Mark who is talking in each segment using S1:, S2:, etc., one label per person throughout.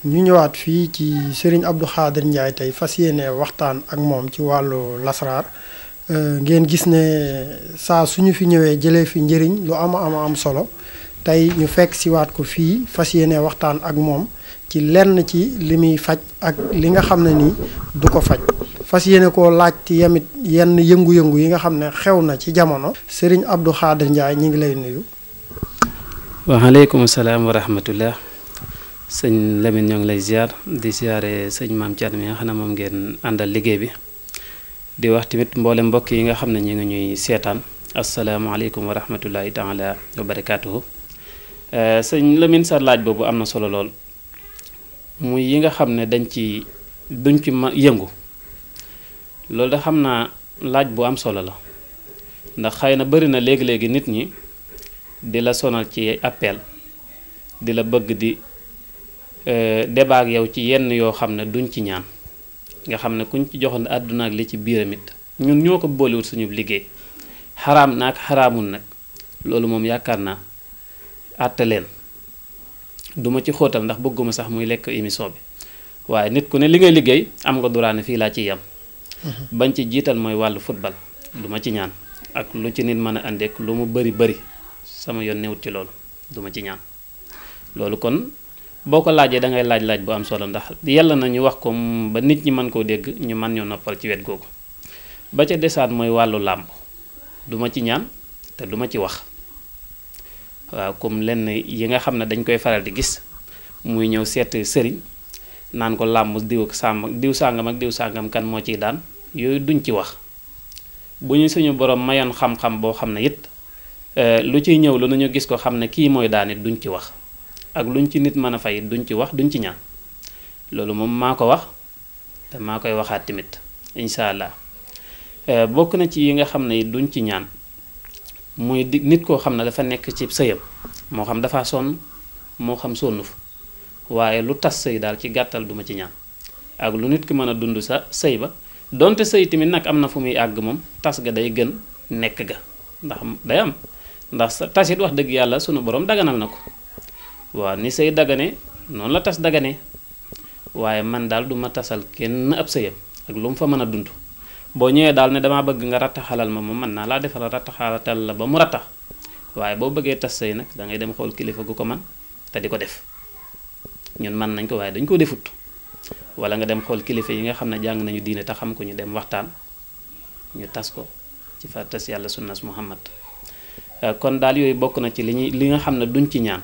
S1: ñu ñëwaat fii ci Serigne Abdou Khader Ndiaye tey fas yéene waxtaan ak moom ci wàllu lasraar ngeen gis ne saa suñu fi ñëwee jëlee fi njëriñ lu am solo tey ñu fekk si waat ko fii fas yéene waxtaan ak moom ci lenn ci li muy faj ak li nga xam ne nii du ko faj fas yéene koo laaj ci yamit yenn yëngu-yëngu yi nga xam ne xew na ci jamono Serigne Abdou Khader Ndiaye ñu ngi lay nuyu.
S2: waaleykum salaam wa rahmatullah sëñ Lamine ñoo ngi lay ziar di ziare sëñ Maam Thierno mi nga xam ne moom ngeen àndal liggéey bi di wax tamit mboolem mbokk yi nga xam ne ñu ngi ñuy seetaan asalaamaaleykum wa rahmatullahi taala wa barakaatuhu. sëñ Lamine sa laaj boobu am na solo lool muy yi nga xam ne duñ ci yëngu loolu da xam naa laaj bu am solo la ndax xëy na bari na léegi-léegi nit ñi di la sonal ci appel di la bëgg di débat ak yow ci yenn yoo xam ne duñ ci ñaan nga xam ne kuñ ci joxoon àdduna ak li ci biiram it ñun ñoo ko boolewut suñu liggéey xaraam naag xaraamul nag loolu moom yaakaar naa àtte leen duma ci xóotal ndax bëgguma sax muy lekk émission bi waaye nit ku ne li ngay liggéey am nga duraane fii laa ci yam bañ ci jiital mooy wàllu football duma ci ñaan ak lu ci nit mën a àndeek lu mu bari sama yoon newut ci loolu duma ci ñaan loolu kon boo ko laajee dangay laaj bu am solo ndax yàlla na ñu wax ko ba nit ñi mën koo dégg ñu mën ñoo noppal ci wet googu ba ca desaat mooy wàllu làmb duma ci ñaan te duma ci wax waaw comme lenn yi nga xam ne dañ koy faral di gis muy ñëw seet sëriñ naan ko làmb diw sàngam ak diw sàngam kan moo ciy daan yooyu duñ ci wax bu ñu suñu borom mayoon xam-xam boo xam ne it lu ciy ñëw lu nañu gis ko xam ne kii mooy daan it duñ ci wax ak luñ ci nit mën a fay duñ ci wax duñ ci ñaan loolu moom maa ko wax te maa koy waxaat tamit incha allah bokk na ci yi nga xam ne it duñ ci ñaan muy nit koo xam ne dafa nekk ci sëyam moo xam dafa sonn moo xam sonnu fa waaye lu tas sëy daal ci gàttal duma ci ñaan ak lu nit ki mën a dund sa sëy ba donte sëy tamit nag am na fu muy àgg moom tas ga day gën nekk ga ndax day am ndax sa tasit wax dëgg yàlla sunu borom daganal na ko waaw ni sëy dagane noonu la tas dagane waaye man daal du ma tasal kenn ab sëyam ak lu mu fa mën a dund boo ñëwee daal ne damaa bëgg nga rattaxalal ma moom mën naa laa defal rattaxalatal la ba mu rattax waaye boo bëggee tas sëy nag da ngay dem xool kilifa gu ko man te di ko def ñun mën nañ ko waaye dañ ko defut wala nga dem xool kilifa yi nga xam ne jàng nañu diine te xam ko ñu dem waxtaan ñu tas ko ci fa tas yàlla sunnas muhammad kon daal yooyu bokk na ci li nga xam ne duñ ci ñaan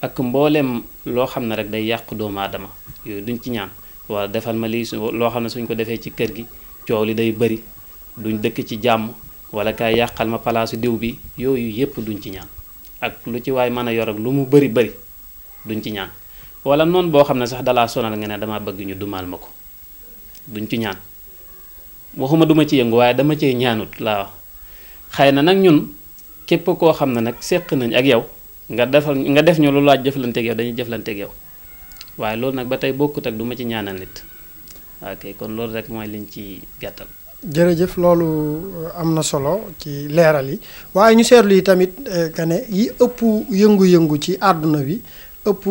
S2: ak mbooleem loo xam ne rek day yàq doomu aadama yooyu duñ ci ñaan wala defal ma lii loo xam ne suñ ko defee ci kër gi coow li day bëri duñ dëkk ci jàmm wala kaay yàqal ma palaasu diw bi yooyu yépp duñ ci ñaan ak lu ci waay mën a yor ak lu mu bëri duñ ci ñaan wala noonu boo xam ne sax dalaa sonal nga ne dama bëgg ñu dumaal ma ko duñ ci ñaan waxuma duma ci yëngu waaye dama cee ñaanut laa wax xëy na nag ñun képp koo xam ne nag séq nañ ak yow nga def ñu lu laaj jëflanteeg yow dañuy jëflanteeg yow waaye loolu nag ba tey bokkut ak duma ci ñaanal nit ok kon loolu rek mooy liñ ci gàttal.
S1: jërëjëf loolu am na solo ci leeral yi waaye ñu seetlu yi tamit que ne yi ëpp yëngu-yëngu ci àdduna bi ëpp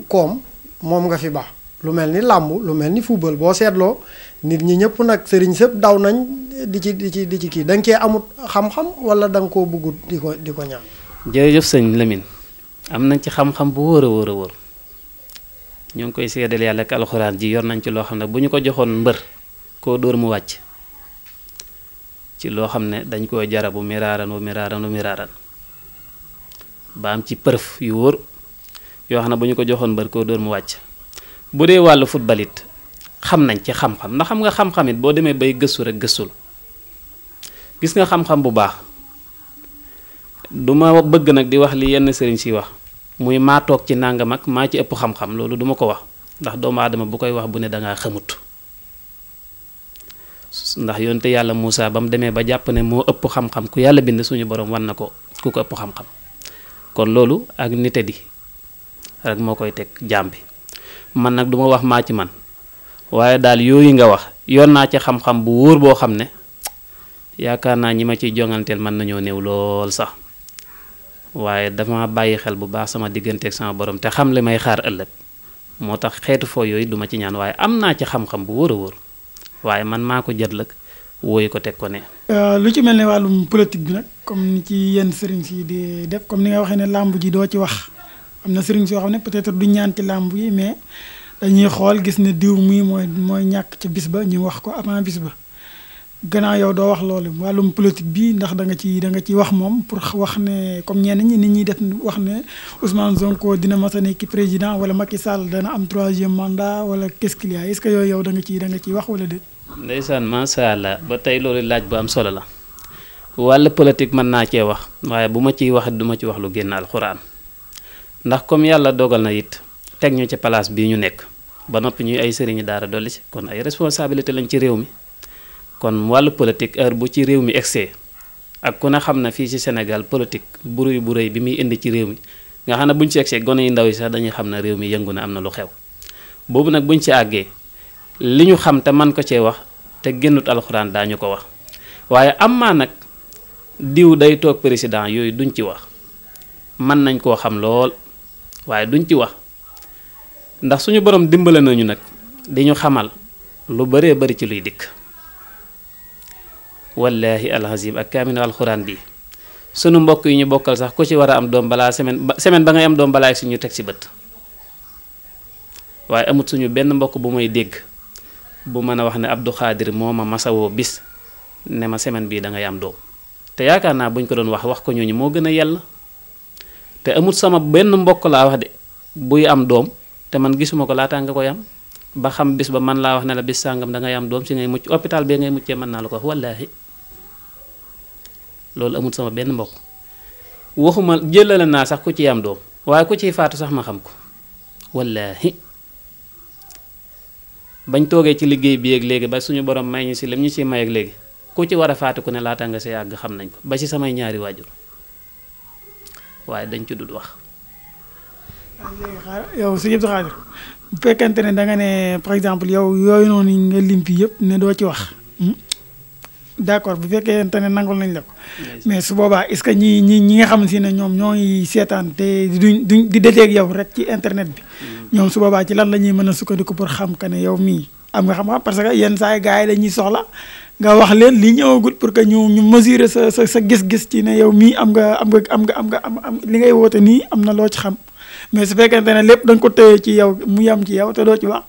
S1: koom moom nga fi baax lu mel ni làmb lu mel ni football boo seetloo nit ñi ñëpp nag sëriñ sëpp daw nañ di ci kii da nga cee amut xam-xam wala da nga koo bëggut di ko ñaan.
S2: jërëjëf sëñ Lamine am nañ ci xam-xam bu wóor a wóor ñoo ngi koy seedal yàlla ak alxuraan ji yor nañ ci loo xam ne bu ñu ko joxoon mbër koo dóor mu wàcc ci loo xam ne dañ koo jarabu miraaran ba am ci përëf yu wóor yoo xam ne bu ñu ko joxoon mbër koo dóor mu wàcc bu dee wàllu football it xam nañ ci xam-xam ndax xam nga xam-xam it boo demee bay gëstu rek gëstul gis nga xam-xam bu baax duma bëgg nag di wax li yenn sëriñ si wax muy maa toog ci nàngam ak maa ci ëpp xam-xam loolu duma ko wax ndax doomu aadama bu koy wax bu ne dangaa xamut ndax yonte yàlla Muusa ba mu demee ba jàpp ne moo ëpp xam-xam ku yàlla bind suñu borom wan na ko ku ko ëpp xam-xam kon loolu ak nite di rek moo koy teg jaam bi man nag duma wax maa ci man waaye daal yooyu nga wax yoon naa ci xam-xam bu wóor boo xam ne yaakaar naa ñi ma ciy jonganteel mën nañoo néew lool sax waaye dama bàyyi xel bu baax sama digganteeg sama borom te xam li may xaar ëllëg moo tax xeetu foo yooyu duma ci ñaan waaye am naa ci xam-xam bu wóor a wóor waaye man maa ko jël ak wóoyu ko teg ko ne.
S3: lu ci mel ne wàllum politique bi nag comme ni ci yenn sëriñ si di def comme ni nga waxee ne làmb ji doo ci wax am na sëriñ soo xam ne peut-être du ñaan ci làmb yi mais dañuy xool gis ne diw mii mooy ñàkk ca bis ba ñu wax ko avant bis ba gannaaw yow doo wax loolu wàllum politique bi ndax da nga ci wax moom pour wax ne comme ñenn ñi nit ñi def wax ne Ousmane Sonko dina mas a nekk président wala Macky Sall dana am 3e mandat wala qu'est-ce qu'il y a est-ce que yooyu yow da nga ciy wax wala déet.
S2: ndeysaan macha allah ba tey loolu laaj bu am solo la wàllu politique mën naa cee wax waaye bu ma ciy wax du ma ci wax lu génn alxuraan ndax comme yàlla dogal na it teg ñu ci place bii ñu nekk ba noppi ñuy ay sëriñi daara dolli ci kon ay responsabilité lañ ci réew mi kon wàllu politique heure bu ci réew mi excès ak ku ne xam na fii ci Sénégal politique bu rëy bi muy indi ci réew mi nga xam ne buñ ci excès gone yu ndaw yi sax dañuy xam ne réew mi yëngu na am na lu xew boobu nag buñ ci àggee li ñu xam te man ko cee wax te génnut alxuraan daañu ko wax waaye am maa nag diw day toog président yooyu duñ ci wax mën nañ koo xam lool waaye duñ ci wax ndax suñu borom dimbale nañu nag di ñu xamal lu bëree bëri ci luy dikk wallahi alazim ak kaaminu alxuraan bi sunu mbokk yi ñu bokkal sax ku ci war a am doom balaa semaine ba ngay am doom balaa si ñu teg ci bët waaye amut suñu benn mbokk bu may dégg bu mën a wax ne Abdou Khadir moo ma masawoo bis ne ma semaine bii da ngay am doom te yaakaar naa buñ ko doon wax ko ñooñu moo gën a yell te amut sama benn mbokk laa wax de buy am doom te man gisuma ko laataa nga koy am ba xam bis ba man laa wax ne la bis sàngam da ngay am doom si ngay mucc hôpital bee ngay muccee mën naa la ko wax wallaahi loolu amut sama benn mbokk waxuma jëlale naa sax ku ciy am doom waaye ku ciy faatu sax ma xam ko wallaahi bañ toogee ci liggéey bi ak léegi ba suñu borom may ñu si lim ñu ciy may ak léegi ku ci war a faatu ku ne laata nga see àgg xam nañ ko ba ci samay ñaari waajur waaye dañ ci dul wax.
S3: yow sëñ Abdou Khadir bu fekkente ne da nga ne par exemple yow yooyu noonu nga limpi yëpp ne doo ci wax d'accord bu fekkente ne nangul nañ la ko mais su boobaa est-ce que ñi nga xam si ne ñoom ñooy seetaan te duñ di deteeg yow rek ci internet bi ñoom su boobaa ci lan la ñuy mën a sukkandiku pour xam que ne yow mii am nga xam-xam parce que yenn saa yi gars yi dañuy soxla nga wax leen li ñëwagut pour que ñu mesurer sa gis-gis ci ne yow mii am li ngay woote nii am na loo ci xam mais su fekkente ne lépp da nga ko téye ci yow mu yam ci yow te doo ci wax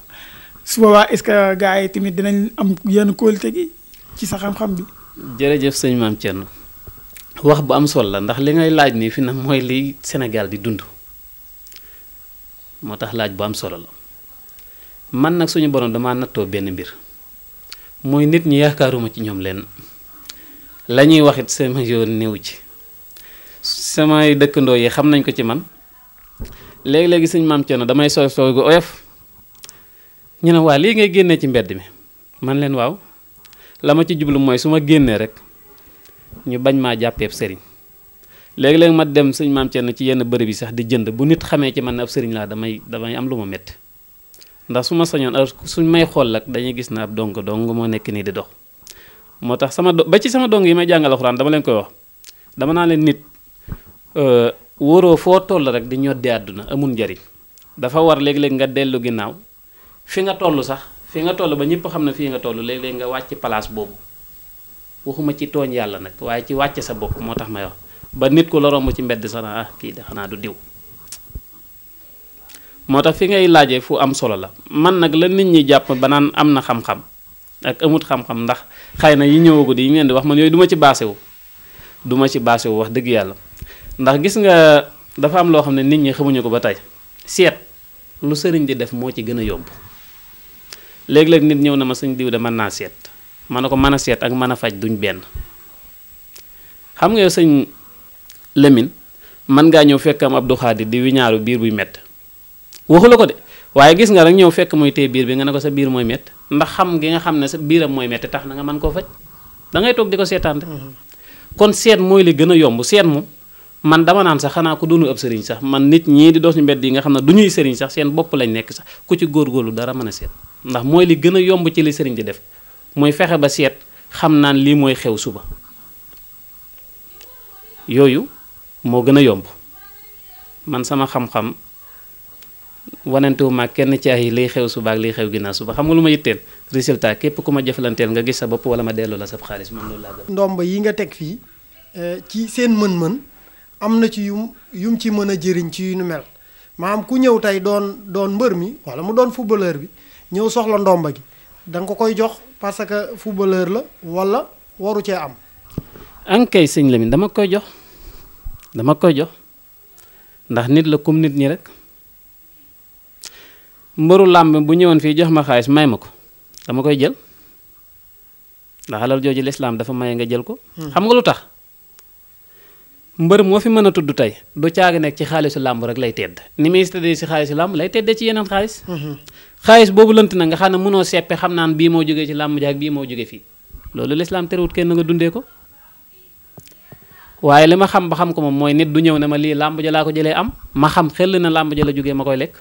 S3: su boobaa est-ce que gars yi tamit dinañ am yenn qualité gi ci sa xam-xam bi.
S2: jërëjëf sëñ Maam Thierno wax bu am solo la ndax li ngay laaj nii fi na mooy li Sénégal di dund moo tax laaj bu am solo la man nag suñu borom damaa nattoo benn mbir mooy nit ñi yaakaaruma ci ñoom leen la ñuy wax it sama yoon néew ci samay dëkkandoo yi xam nañ ko ci man léegi-léegi sëñ Maam Thierno damay sooy gu oyof ñu ne waa lii ngay génnee ci mbedd mi man leen waaw la ma ci jublu mooy su ma génnee rek ñu bañ maa jàppeeb sëriñ léegi-léegi ma dem sëñ Maam Thierno ci yenn bërëb yi sax di jënd bu nit xamee ci man ne ab sëriñ laa damay am lu ma métti ndax su ma sañoon suñ may xool nag dañuy gis na ab dong moo nekk nii di dox moo tax ba ci sama dong yi may jàngal alxuraan dama leen koy wax dama naa leen nit wóoroo foo toll rek di ñoddi àdduna amul njariñ dafa war léeg-léeg nga dellu ginnaaw fi nga toll ba ñëpp xam ne fii nga toll léeg-léeg nga wàcc place boobu waxuma ci tooñ yàlla nag waaye ci wàcce sa bopp moo tax may wax ba nit ku la romb ci mbedd sax na kii de xanaa du diw moo tax fi ngay laajee fu am solo la man nag la nit ñi jàpp ba naan am na xam-xam ak amut xam-xam ndax xëy na yi ñëwagul yi ngeen di wax man yooyu du ma ci baasewu wax dëgg yàlla ndax gis nga dafa am loo xam ne nit ñi xamuñu ko ba tey seet lu sëriñ di def moo ci gën a yomb léeg-léeg nit ñëw na ma sëñ diw de mën naa seet ma ne ko mën a seet ak mën a faj duñ benn xam nga yow sëñ Lamine mën ngaa ñëw fekk am Abdou Khadir di wiñaaru biir buy mett waxu la ko de waaye gis nga rek ñëw fekk muy téye biir bi nga ne ko sa biir mooy mett ndax xam gi nga xam ne sa biiram mooy mett tax na nga mën koo faj da ngay toog di ko seetaan rek kon seet mooy li gën a yomb seet moom man dama naan sax xanaa ku doonu ab sëriñ sax man nit ñii di dox ci mbedd yi nga xam ne du ñuy sëriñ sax seen bopp lañ nekk sax ku ci góorgóorlu dara mën a seet ndax mooy li gën a yomb ci li sëriñ di def mooy fexe ba seet xam naan lii mooy xew suba yooyu moo gën a yomb man sama xam-xam wanantewu ma kenn ci ay liy xew suba ak liy xew ginnaaw suba xam nga lu ma yitteel résultat képp ku ma jëflanteel nga gis sa bopp wala ma delloo la sab xaalis man loolu laa gëm.
S1: ndomba yi nga teg fii ci seen mën-mën am na ci yum ci mën a jëriñ ci yu nu mel maanaam ku ñëw tey doon mbër mi wala mu doon footballeur bi ñëw soxla ndomba gi da nga ko koy jox parce que footballeur la wala waru cee am.
S2: ankay sëñ Lamine dama koy jox ndax nit la comme nit ñi rek mbëru làmb bu ñëwoon fii jox ma xaalis may ma ko dama koy jël ndax alal jooju lislaam dafa maye nga jël ko. xam nga lu tax mbër moo fi mën a tudd tey du caagi nekk ci xaalisu làmb rek lay tedd ni muy tëddee si xaalisu làmb lay teddee ci yeneen xaalis. xaalis boobu lënt na nga xam ne mënoo seppe xam naan bii moo jógee ci làmb ji ak bii moo jógee fii loolu lislaam terewut kenn nga dundee ko. waaye li ma xam ba xam ko moom mooy nit du ñëw ne ma lii làmb ja laa ko jëlee am ma xam xel na làmb ja la jógee ma koy lekk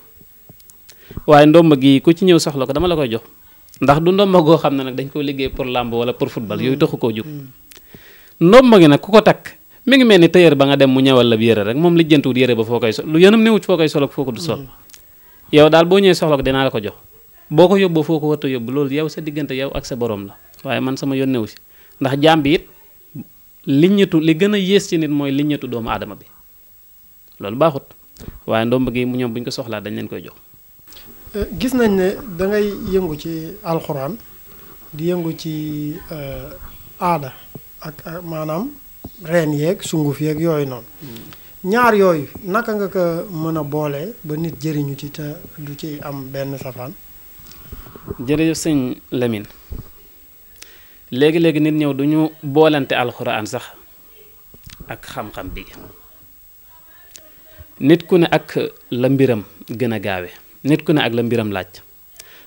S2: waaye ndomba gi ku ci ñëw soxla ko dama la koy jox ndax du ndomba goo xam ne nag dañ koo liggéey pour làmb wala pour football yooyu taxu koo jóg. ndomba gi nag ku ko takk mi ngi mel ni tailleur ba nga dem mu ñëwal la yére rek moom lijjantuwut yére ba foo koy sol lu yënam newut foo koy sol ak foo ko du sol yow daal boo ñëwee soxla ko dinaa la ko jox boo ko yóbboo foo ko warta yóbbu loolu yow sa diggante yow ak sa borom la waaye man sama yoon newu si ndax jaam bi it liññatu li gën a yées ci nit mooy liññatu doomu aadama bi loolu baaxut waaye ndomb gi mu ñoom bu ñu ko soxlaa dañ leen koy jox.
S1: gis nañ ne da ngay yëngu ci alxuraan di yëngu ci aada ak maanaam reen yeeg sunguf yeeg yooyu noonu ñaar yooyu naka nga ko mën a boole ba nit jëriñu ci te du ci am benn safaan.
S2: jërëjëf sëñ Lamine. léegi-léegi nit ñëw duñu boolante alxuraan sax ak xam-xam bi nit ku ne ak la mbiram gën a gaawe nit ku ne ak la mbiram laaj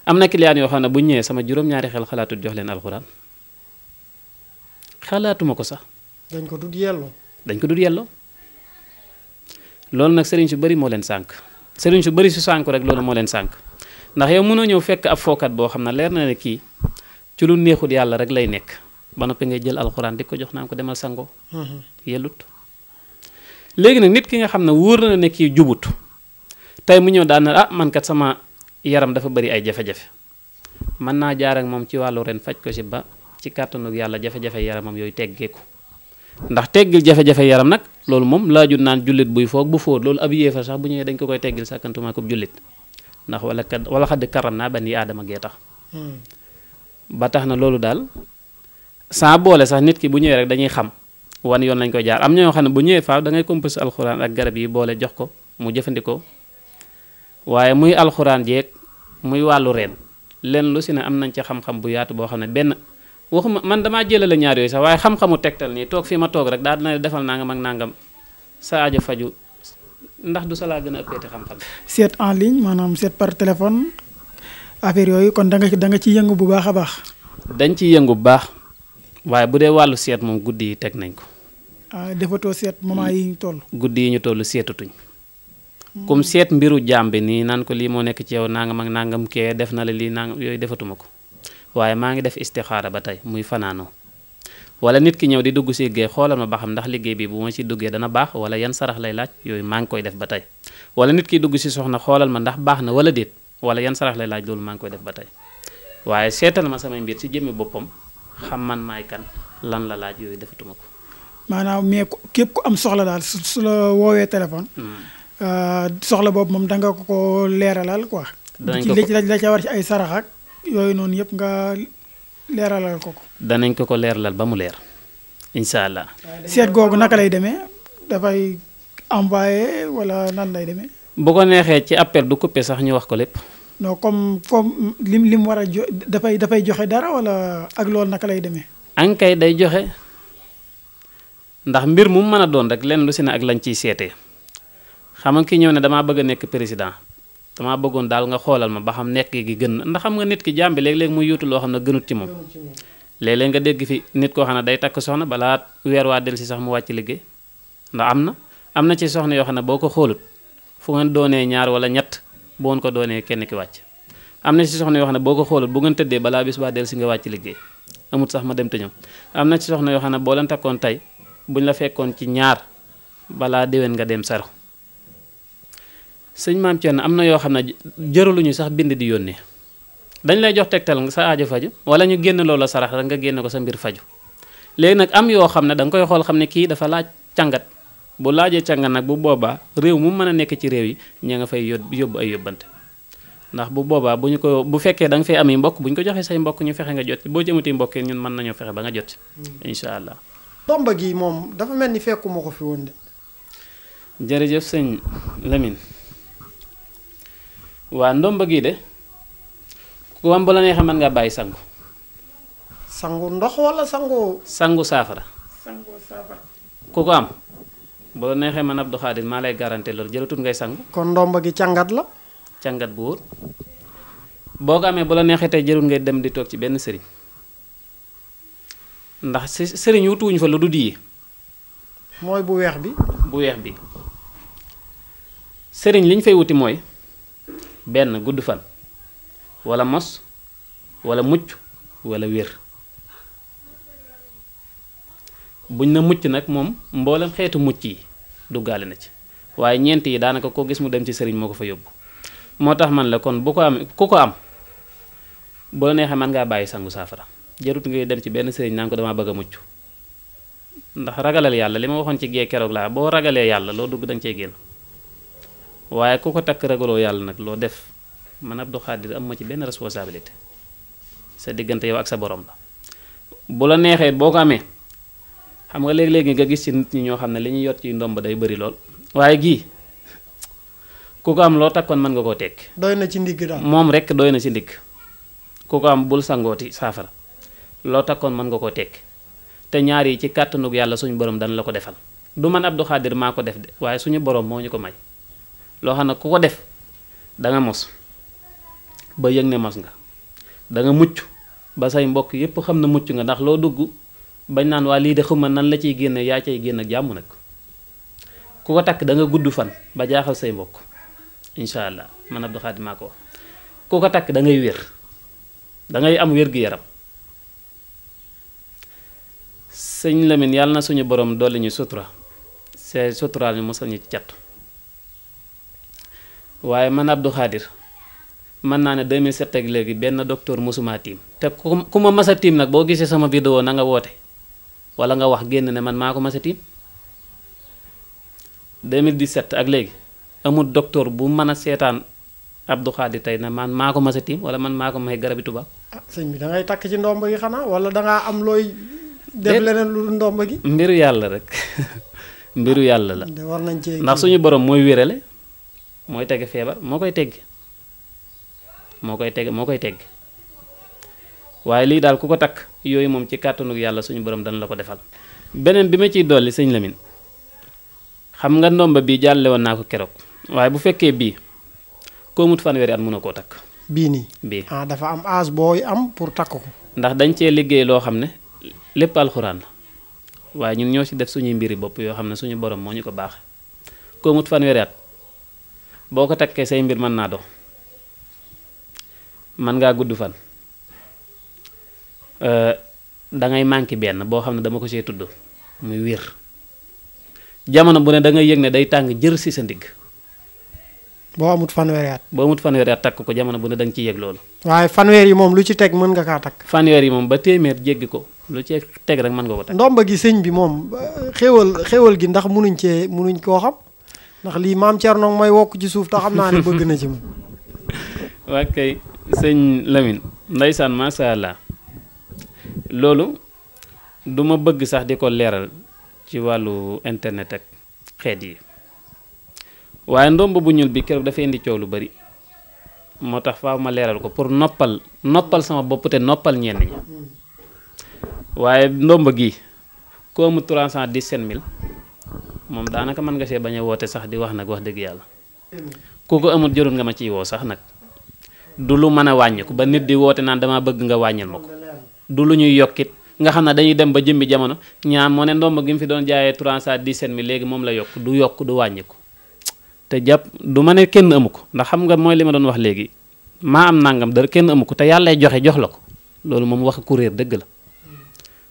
S2: am na client yoo xam ne bu ñëwee sama juróom-ñaari xel xalaatut jox leen alxuraan xalaatuma ko sax
S1: dañ ko dut yelloo
S2: loolu nag sëriñ su bari moo leen sànk sëriñ su bari su sànk rek loolu moo leen sànk ndax yow mënoo ñëw fekk ab fookat boo xam ne leer na ne kii ci lu neexut yàlla rek lay nekk ba noppi ngay jël alxuraan di ko jox naan ko demal sangoo yellut léegi nag nit ki nga xam ne wóor na ne kii jubut tey mu ñëw daan na man kat sama yaram dafa bari ay jafe-jafe mën naa jaar ak moom ci wàllu ren faj ko si ba ci kàttanu yàlla jafe-jafe yaramam yooyu teggeeku ndax teggil jafe-jafe yaram nag loolu moom laajut naan jullit buy foog bu fóot loolu ab yéefar sax bu ñëwee dañ ko koy teggil sàkkantuma ko jullit ndax wala xadd karam naa bani aadama gee tax ba tax na loolu daal saa boole sax nit ki bu ñëwee rek dañuy xam wan yoon lañ koy jaar am na ñoo xam ne bu ñëwee faaw da ngay composé alxuraan ak garab yi boole jox ko mu jëfandikoo waaye muy alxuraan jeeg muy wàllu reen leen lu si ne am nañ ci xam-xam bu yaatu boo xam ne benn waxuma man damaa jëlale ñaar yooyu sax waaye xam-xamu tegtal nii toog fii ma toog rek daal dina defal nangam ak nangam sa aajo faju ndax du sa laa gën a ëppeeti xam-xam.
S3: seet en ligne maanaam seet par téléphone affaire yooyu kon da nga ci yëngu bu baax a baax.
S2: dañ ciy yëngu bu baax waaye bu dee wàllu seet moom guddi yi teg nañ ko.
S3: defatoo seet moment yi ñu toll.
S2: guddi yi ñu toll seetatuñ. comme seet mbiru jàmbi nii naan ko lii moo nekk ci yow nangam ak nangam kee def na la lii nangam yooyu defatuma ko waaye maa ngi def istixaara ba tey muy fanaanoo wala nit ki ñëw di dugg si liggéey xoolal ma ba xam ndax liggéey bi bu ma ci duggee dana baax wala yan sarax lay laaj yooyu maa ngi koy def ba tey wala nit ki dugg si soxna xoolal ma ndax baax na wala déet wala yan sarax lay laaj loolu maa ngi koy def ba tey waaye seetal ma samay mbir ci jëmmi boppam xam man maay kan lan la laaj yooyu defatuma ko.
S3: maanaam mais képp ku am soxla daal su la woowee téléphone. soxla boobu moom da nga ko leeralal quoi.
S2: danañ ko
S3: la ca war ci ay sarax ak yooyu noonu yëpp nga leeralal ko.
S2: danañ ko leeralal ba mu leer incha allah.
S3: seet googu naka lay demee dafay envoyé wala nan lay demee.
S2: bu ko neexee ci appel du coupé sax ñu wax ko lépp.
S3: non comme lim war a dafay joxe dara wala ak loolu naka lay demee.
S2: ankay day joxe ndax mbir mu mën a doon rek lenn lu si ne ak lañ ciy seetee. xam nga ki ñëw ne damaa bëgg a nekk président damaa bëggoon daal nga xoolal ma ba xam nekk gi gën na ndax xam nga nit ki jàmbi léeg-léeg muy yuutu loo xam ne gënut ci moom léeg-léeg nga dégg fi nit koo xam ne day takk soxna balaa weer waa del si sax mu wàcc liggéey ndax am na ci soxna yoo xam ne boo ko xoolut fu ngeen doonee ñaar wala ñett boo ngeen ko doonee kenn ki wàcc am na ci soxna yoo xam ne boo ko xoolut bu ngeen tëddee balaa bis baa del si nga wàcc liggéey amut sax ma dem te ñëw am na ci soxna yoo xam ne boo leen takkoon tey buñ la fekkoon ci ñaar balaa déwén nga dem saro sëñ maam Thierno am na yoo xam ne jëraluñu sax bind di yónnee dañ lay jox tegtal nga sa aajo faju wala ñu génn loola sarax rek nga génne ko sa mbir faju léegi nag am yoo xam ne da nga koy xool xam ne kii dafa laaj càngat bu laajee càngat nag bu boobaa réew mu mën a nekk ci réew yi ña nga fay yóbbu ay yóbbante ndax bu boobaa bu fekkee da nga fay ami mbokk bu ñu ko joxee say mbokk ñu fexe nga jot boo jëmati mbokk ñun mën nañoo fexe ba nga jot incha allah.
S1: ndomba gi moom dafa mel ni fekkuma ko fi woon de.
S2: jërëjëf sëñ Lamine waa ndomba gi de ku am bu la neexee mën ngaa bàyyi sangu.
S1: sangu ndox wala
S2: sangu saafara.
S3: sangu saafara.
S2: ku ko am bu la neexee man Abdou Khadir maa lay garanté loolu jëlatul ngay sangu.
S1: kon ndomba gi càngat la.
S2: càngat bu wóor boo ko amee bu la neexee tey jërul ngay dem di toog ci benn sëriñ ndax si sëriñ wutuwuñ fa lu du yi
S1: mooy bu weex bi.
S2: bu weex bi sëriñ li ñu fay wuti mooy benn gudd fan wala mos wala mucc wala wér buñ na mucc nag moom mboolem xeetu mucc yi duggaale na ci waaye ñeent yi daanaka koo gis mu dem ci sëriñ moo ko fa yóbbu moo tax man la kon bu ko am ku ko am bu la neexee man ngaa bàyyi sangu saafara jarut ngay dem ci benn sëriñ naan ko dama bëgg a mucc ndax ragalal yàlla li ma waxoon ci gee keroog laa boo ragalee yàlla loo dugg da nga cey génn waaye ku ko takk ragaloo yàlla nag loo def man Abdou Khadir am ma ci benn responsabilité sa diggante yow ak sa borom la bu la neexee boo ko amee xam nga léegi-léegi nga gis ci nit ñi ñoo xam ne li ñuy yot ci ndomb day bëri lool waaye gii ku ko am loo takkoon mën nga koo tekki
S1: doy na ci ndigg daal
S2: moom rek doy na ci ndigg ku ko am bul sangooti saafara loo takkoon mën nga koo tekki te ñaar yi ci kàttanug yàlla suñu borom dana la ko defal du man Abdou Khadir maa ko def de waaye suñu borom moo ñu ko may loo xam ne ku ko def da nga mos ba yëg ne mos nga da nga mucc ba say mbokk yépp xam na mucc nga ndax loo dugg bañ naan waa lii de xuma nan la ciy génne yaa cay génn ak jàmm nag ku ko takk da nga gudd fan ba jaaxal say mbokk incha allah man Abdou Khadir maa ko wax ku ko takk da ngay wér da ngay am wér-gu-yaram sëñ Lamine yàlla na suñu borom dolli ñu sutura c'est suturaal ñu mosal ñu ci cat waaye man Abdou Khadir mën naa ne 2007 ak léegi benn docteur mosuma tiim te ku ma mas a tiim nag boo gisee sama vidéo na nga woote wala nga wax génn ne man maa ko mas a tiim 2017 ak léegi amul docteur bu mën a seetaan Abdou Khadir tey na man maa ko mas a tiim wala man maa ko may garabi tubaab.
S1: ah sëñ bi da ngay takk ci ndomba gi xanaa wala da ngaa am looy. def leneen lu ndomba gi.
S2: mbiru yàlla rek mbiru yàlla la.
S1: war nañ cee
S2: ndax suñu borom mooy wérale mooy tege feebar moo koy teggi moo koy tegg waaye lii daal ku ko takk yooyu moom ci kàttanug yàlla suñu borom dana la ko defal. beneen bi ma ciy dolli sëñ Lamine xam nga ndomba bii jàlle woon naa ko keroog waaye bu fekkee bii koo mut fanweeri at mën a koo takk.
S1: bii nii
S2: bii
S1: dafa am âge booy am pour takk ko.
S2: ndax dañ cee liggéey loo xam ne lépp alxuraan la waaye ñun ñoo ci def suñuy mbiri bopp yoo xam ne suñu borom moo ñu ko baax koo mut fanweeri at boo ko takkee say mbir mën naa dox mën ngaa gudd fan dangay manqué benn boo xam ne dama ko see tudd muy wér jamono bu ne da ngay yëg ne day tàng jër ci sa ndigg
S1: boo amut fanweeri at
S2: takk ko jamono bu ne da nga ciy yëg loolu.
S1: waaye fanweer yi moom lu ci teg mën nga kaa takk.
S2: fanweer yi moom ba téeméer jéggi ko lu ci teg rek mën nga ko takk.
S1: ndomba gi sëñ bi moom xéewal gi ndax munuñ koo xam ndax lii maam Thierno mooy wokk ci suuf te xam naa ne bëgg na ci moom.
S2: waa kay sëñ Lamine ndeysaan macha allah loolu du ma bëgg sax di ko leeral ci wàllu internet ak xeet yi. waaye ndomb bu ñuul bi keroog dafa indi coow lu bari moo tax faaw ma leeral ko pour noppal sama bopp te noppal ñenn ñi waaye ndomb gi ko mu 317 000 moom daanaka mën nga see bañ a woote sax di wax nag wax dëgg yàlla ku ko amul jërul nga ma ciy woo sax nag du lu mën a wàññiku ba nit di woote naan dama bëgg nga wàññil ma ko du lu ñuy yokkit nga xam ne dañuy dem ba jëmmi jamono ñaam moo ne ndomb gi mu fi doon jaayee 317 000 léegi moom la yokk du wàññiku te jàpp du ma ne kenn amu ko ndax xam nga mooy li ma doon wax léegi maa am nangam dara kenn amu ko te yàllay joxe jox la ko loolu moom wax ku réer dëgg la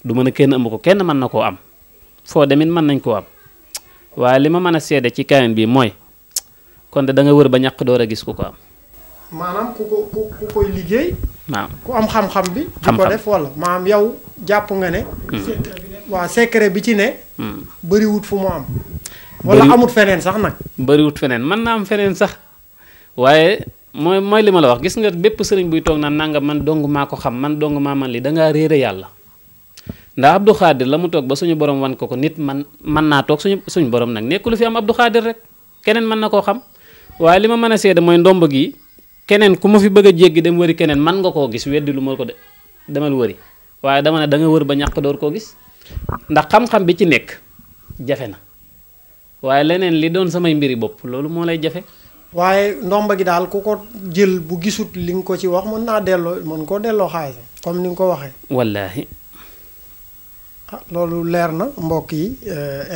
S2: du ma ne kenn amu ko kenn mën na koo am foo demit mën nañ koo am waaye li ma mën a seede ci kayen bi mooy kon de da nga wër ba ñàkk door a gis ku ko am.
S1: maanaam ku koy liggéey.
S2: waaw
S1: ku am xam-xam bi. di ko def wala maanaam yow jàpp nga ne. waaw secret bi ci ne. bëriwut fu mu am. wala amut feneen sax nag.
S2: bëriwut feneen mën naa am feneen sax waaye mooy li ma la wax gis nga bépp sëriñ buy toog naan nangam man dong maa ko xam man dong maa man li da ngaa réere yàlla. ndax Abdou Khadir la mu toog ba suñu borom wan ko nit mën naa toog suñu borom nag nekkul fi am Abdou Khadir rek keneen mën na koo xam waaye li ma mën a seede mooy ndomb gi keneen ku ma fi bëgg a jéggi dem wëri keneen mën nga koo gis weddi lu ma ko de demal wëri waaye dama ne da nga wër ba ñàkk door koo gis ndax xam-xam bi ci nekk jafe na waaye leneen li doon samay mbiri bopp loolu moo lay jafe.
S1: waaye ndomba gi daal ku ko jël bu gisut li nga ko ci wax mën koo delloo xaalisam comme ni nga ko waxee.
S2: wallaahi.
S1: loolu leer na mbokk yi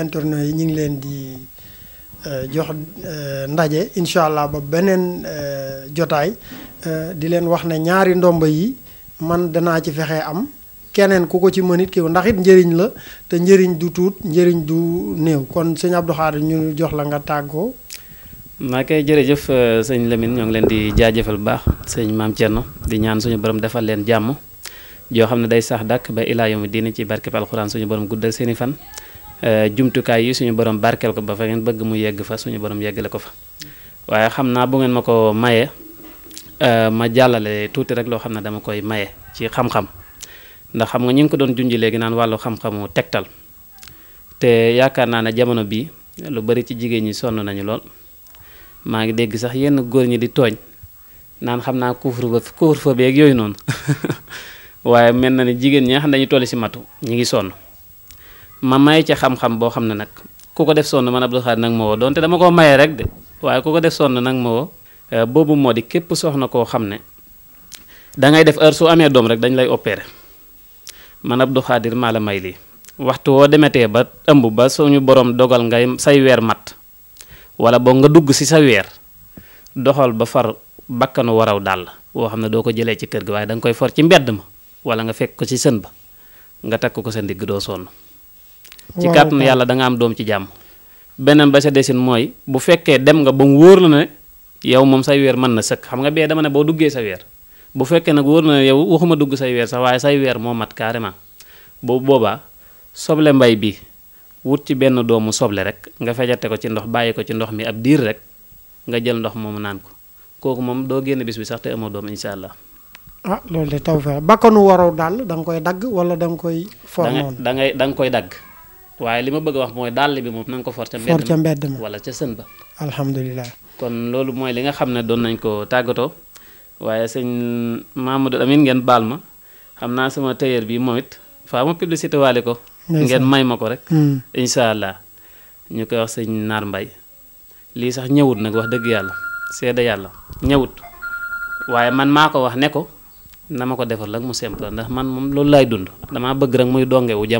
S1: internet yi ñu ngi leen di jox ndaje incha allah ba beneen jotaay di leen wax ne ñaari ndomba yi man danaa ci fexe am keneen ku ko ci mënit kii ndax it njëriñ la te njëriñ du tuut njëriñ du néew kon sëñ Abdou Khadir ñu jox la nga tàggoo.
S2: maa koy jërëjëf sëñ Lamine ñoo ngi leen di jaajëfal bu baax sëñ Maam Thierno di ñaan suñu borom defal leen jàmm. joo xam ne day sax dàkk ba ilaa yawmi diini ci barkeb alxuraan suñu borom guddal seeni fan jumtukaay yi suñu borom barkeel ko ba fa ngeen bëgg mu yegg fa suñu borom yeggale ko fa waaye xam naa bu ngeen ma ko maye ma jàllale tuuti rek loo xam ne dama koy maye ci xam-xam ndax xam nga ñu ngi ko doon junji léegi naan wàllu xam-xamu tegtal te yaakaar naa ne jamono bii lu bari ci jigéen ñi sonn nañu lool maa ngi dégg sax yenn góor ñi di tooñ naan xam naa couvre-feu beeg yooyu noonu waaye mel na ni jigéen ñi nga xam ne dañuy tolli si matu ñi ngi sonn ma maye ca xam-xam boo xam ne nag ku ko def sonn man Abdou Khadir nag ma woo donte dama ko maye rek de waaye ku ko def sonn nag ma woo boobu moo di képp soxna koo xam ne dangay def heure su amee doom rek dañ lay opéré man Abdou Khadir maa la may lii waxtu woo demetee ba ëmb ba suñu borom dogal ngay say weer mat wala boog nga dugg si sa weer doxal ba far bakkanu waraw dàll woo xam ne doo ko jëlee ci kër gi waaye danga koy for ci mbedd ma wala nga fekk ko ci sën ba nga takk ko sa ndigg doo sonn ci kàttanu yàlla da nga am doom ci jàmm beneen ba sa desin mooy bu fekkee dem nga ba mu wóor la ne yow moom say weer mën na sëkk xam nga bee dama ne boo duggee sa weer bu fekkee nag wóor na ne yow waxuma dugg say weer sax waaye say weer moo mat carrément boobu boobaa soble mbay bi wut ci benn doomu soble rek nga fejate ko ci ndox bàyyi ko ci ndox mi ab diir rek nga jël ndox moomu naan ko kooku moom doo génn bis bi sax te amoo doom incha allah.
S1: loolu de taw feex bakkanu waraw daal da nga koy dagg wala da nga koy. for noonu
S2: da nga koy dagg waaye li ma bëgg a wax mooy dàll bi moom na nga ko for ca mbedd ma wala ca sën ba.
S1: alhamdulilah.
S2: kon loolu mooy li nga xam ne doon nañ ko tàggatoo waaye sëñ Mamadou Amine ngeen baal ma xam naa sama tailleur bi moom it faa ma publicité waale ko. ngeen may ma ko rek. incha allah ñu koy wax sëñ Naar Mbay lii sax ñëwut nag wax dëgg yàlla seede yàlla ñëwut waaye man maa ko wax ne ko na ma ko defal rek mu simple ndax man moom loolu laay dund damaa bëgg rek muy dongewu jamono